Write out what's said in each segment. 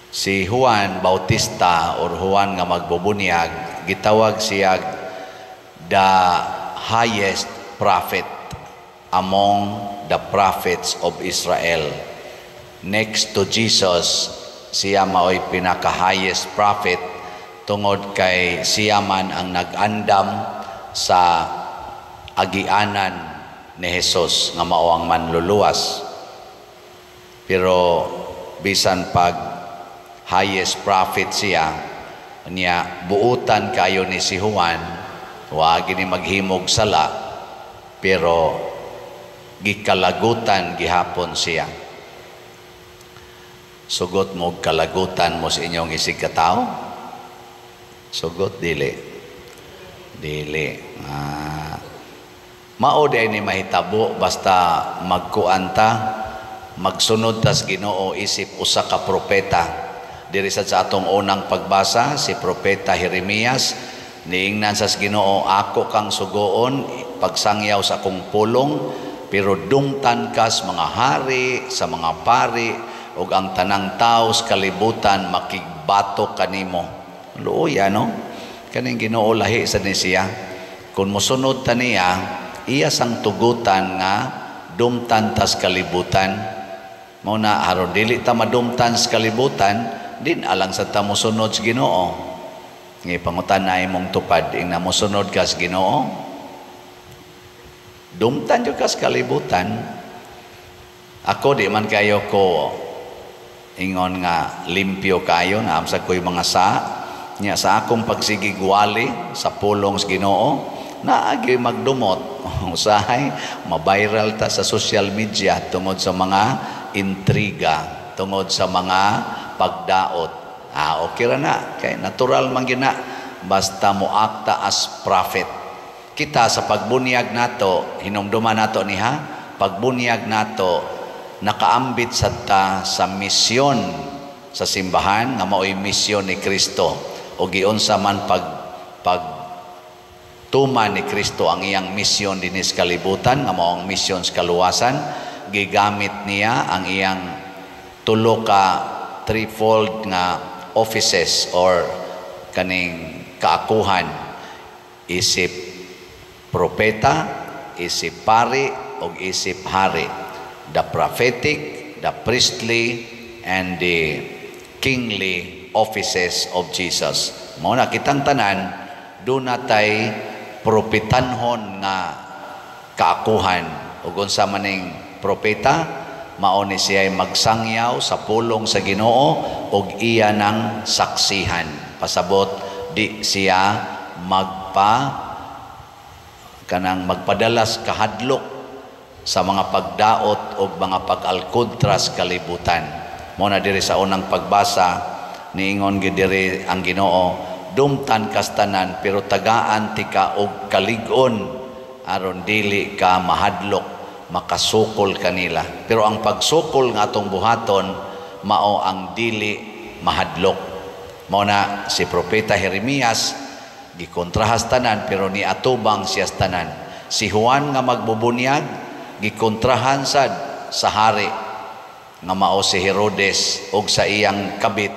Si Juan Bautista or Juan nga magbubunyag, gitawag siya the highest prophet among the prophets of Israel. Next to Jesus, siya mao'y pinaka-highest prophet tungod kay siya man ang nag-andam sa agianan ni Jesus nga mao ang manluluwas. Pero bisan pag highest prophet siya niya, buutan kayo ni si Juan, wa gini maghimog sala, pero gikalagutan gihapon siya. Sugot mo kalagutan mo sa inyong isig katao? Sugot dili? Dili. Ah, mao di ni mahitabo basta magkuan ta, magsunod tas Ginoo isip usa ka propeta. Diri sa atong unang pagbasa, si propeta Jeremias niingnan sa Ginoo, "Ako kang sugoon pagsangyaw sa akong pulong, pero dumtan kas mga hari, sa mga pari ug ang tanang tawo sa kalibutan makigbato kanimo." Luoya, no? Kaning Ginoo, lahi sa ni siya. Kung mosunod ta niya, iya sang tugutan nga dumtan tas kalibutan. Mao na aron dili ta madumtan sa kalibutan, din alang sa ta mosunod sa Ginoo. Ngay pangutan na imong tupad, ing na mosunod ka sa Ginoo, dumtan jud ka sa kalibutan. Ako, di man kayo ko ingon nga limpyo kayo, naamsag ko'y mga sa niya sa akong pagsigigwali sa pulong sa Ginoo, naagi magdumot. Usahay ma-viral ta sa social media tungod sa mga intriga, tungod sa mga pagdaot. Ah, okay ra na kay natural man gina basta mo akta as prophet. Kita sa pagbunyag nato, hinumduman nato ni ha, pagbunyag nato nakaambit sa ta sa misyon sa simbahan nga mao'y misyon ni Kristo o giunsa man pag tuman ni Kristo ang iyang misyon dinis kalibutan nga mao ang misyon sa kaluwasan. Gigamit niya ang iyang tulo ka threefold nga offices or kaning kaakuhan isip propeta, isip pari ug isip hari. The prophetic, the priestly and the kingly offices of Jesus. Mao na kitang tanan duna tay propetanhon nga kaakuhan. Ug unsa maning propeta? Mao ni siya magsangyaw sa pulong sa Ginoo ug iya nang saksihan. Pasabot di siya magpa kanang magpadalas kahadlok sa mga pagdaot o mga pag-alkontra sa kalibutan. Mao na diri sa unang pagbasa, niingon gid diri ang Ginoo, dumtan kastanan pero tagaan tika og kalig-on aron dili ka mahadlok, makasukol kanila. Pero ang pagsukol nga atong buhaton mao ang dili mahadlok. Mao na si propeta Jeremias gikontrahas tanan pero niatubang siya tanan. Si Juan nga magbubunyag gikontrahan sad sa hari nga mao si Herodes og sa iyang kabit,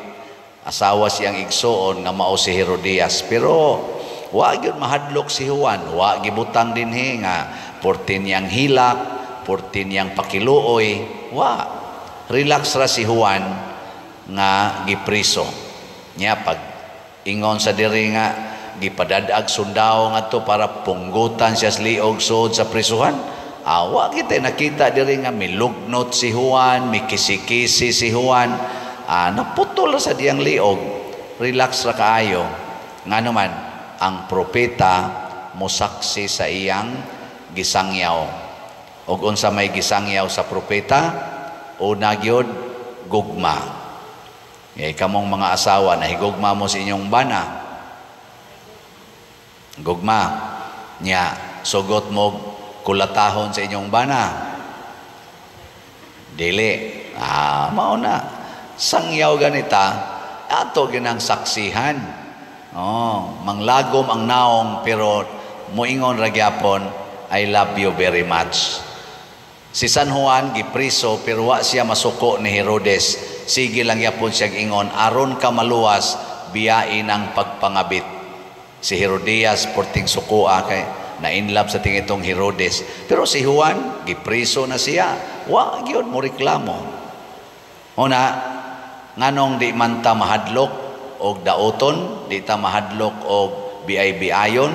asawa siyang igsuon nga mao si Herodias, pero wa gyud mahadlok si Juan. Wa gibutang dinhi nga porti niyang hilak, porti niyang pakiluoy. Wa, relax ra si Juan nga gipriso niya. Pag ingon sa diri nga gipadad-ag sundao ngadto para punggutan siya sa liog suod sa prisuhan, awa kita nakita diri nga milugnot si Juan, mikisi-kisi si Juan. Ah, naputol sa diyang liog. Relax ra kaayo. Ngano man, ang propeta mosaksi sa iyang gisangyaw. Ug unsa may gisangyaw sa propeta? Una gyud, gugma. Kay kamong mga asawa, nahigugma mo sa inyong bana. Gugma. Nya, sugot mo kulatahon sa inyong bana? Dili. Ah, mao na. Sangyaw ganita, ato ginang saksihan. Oh, manglagom ang naong pero moingon ra gyapon, "I love you very much." Si San Juan gipriso pero wa siya masuko ni Herodes. Sige lang yapon siyang ingon, "Aron ka maluwas, biyain ang pagpangabit." Si Herodias porting sukua kay na-inlove sa ting itong Herodes. Pero si Juan, gipriso na siya. Wa gyud mo reklamo. Una, nganong di man ta mahadlok og dauton, di ta mahadlok og biay-biayon,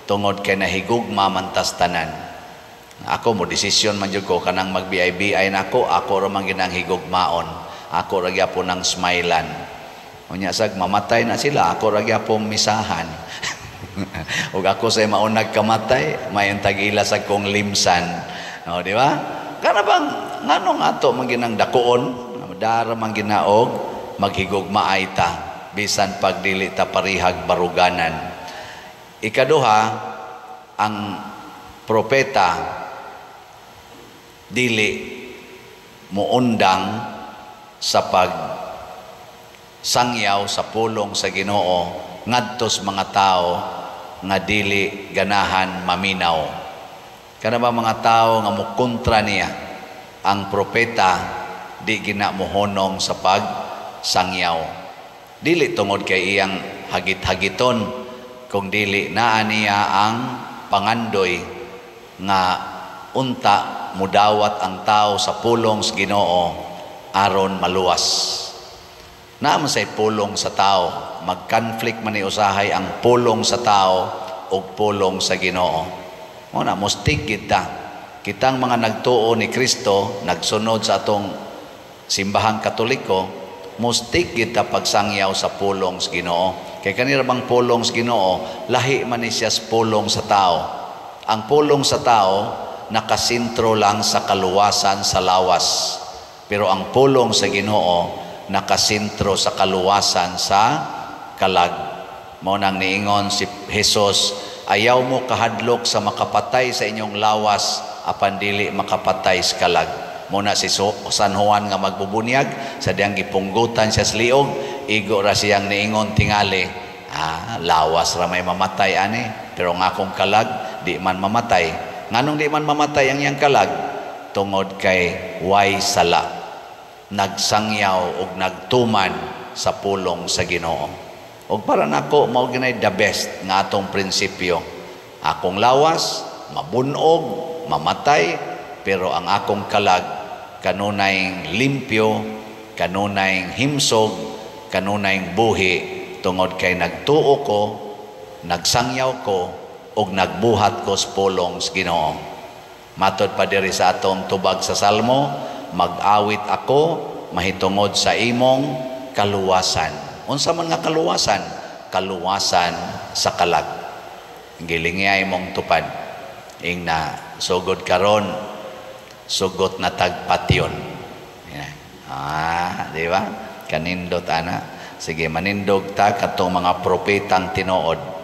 tungod kay nahigugma man tas tanan. Ako mo desisyon man jud ko kanang mag-biay-biay nako, ako ra man ginang higugmaon. Ako ra gyapon ang smilean. Unya sag mamatay na sila, ako ra gyapon misahan. Ug ako say maunag kamatay, may tag-ila sa kong limsan. O, di ba? Kana bang nganong ato man ginang dakuon, dara man ginaog maghigugmaay ta bisan pag dili ta parihag baruganan. Ikaduha, ang propeta dili muundang sa pag sangyaw sa pulong sa Ginoo ngadtos mga tao nga dili ganahan maminaw. Kana ba mga tao nga mukontra niya, ang propeta di gina mohonong sa pag sangyaw. Dili tungod kay iyang hagit-hagiton, kung dili naa niya ang pangandoy nga unta mudawat ang tao sa pulong sa Ginoo aron maluwas. Naa man say pulong sa tao, mag-conflict man ni usahay ang pulong sa tao ug pulong sa Ginoo. Mo na mustig kita. Kitang mga nagtuo ni Kristo, nagsunod sa atong simbahang Katoliko, mustig kita pagsangyaw sa pulong sa Ginoo. Kay kanira bang pulong sa Ginoo, lahi man ni siya sa pulong sa tao. Ang pulong sa tao nakasentro lang sa kaluwasan sa lawas. Pero ang pulong sa Ginoo nakasentro sa kaluwasan sa kalag. Mao nang niingon si Jesus, "Ayaw mo kahadlok sa makapatay sa inyong lawas apan dili makapatay sa kalag." Mao na si San Juan nga magbubunyag, sa diyang gipunggutan siya sa liog, igo ra siyang niingon tingali, "Ah, lawas ra may mamatay ani, pero ang akong kalag di man mamatay." Nganong di man mamatay ang iyang kalag? Tungod kay way sala. Nagsangyaw og nagtuman sa pulong sa Ginoo. Og para nako, mao ginay the best nga atong prinsipyo. Akong lawas mabunog, mamatay, pero ang akong kalag kanunay limpyo, kanunay himsog, kanunay buhi tungod kay nagtuo ko, nagsangyaw ko ug nagbuhat ko sa pulong sa Ginoo. Matod pa diri sa atong tubag sa Salmo, "Mag-awit ako mahitungod sa imong kaluwasan." Unsa man nga kaluwasan? Kaluwasan sa kalag. Gilingay mong tupad. Ing na sugod karon, sugot na tagpatyon. Ah, di ba? Kanindot ana. Sige, manindog ta katong mga propetang tinuod.